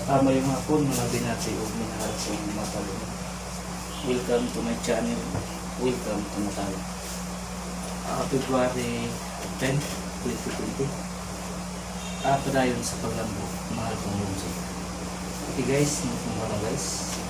Maayong hapon, mga binati ug minahal kong matalino. Welcome to my channel. Welcome to Natal. February 10, 2020. Padayon sa paglambo, mahal kong lungsod. Okay guys, mga guys.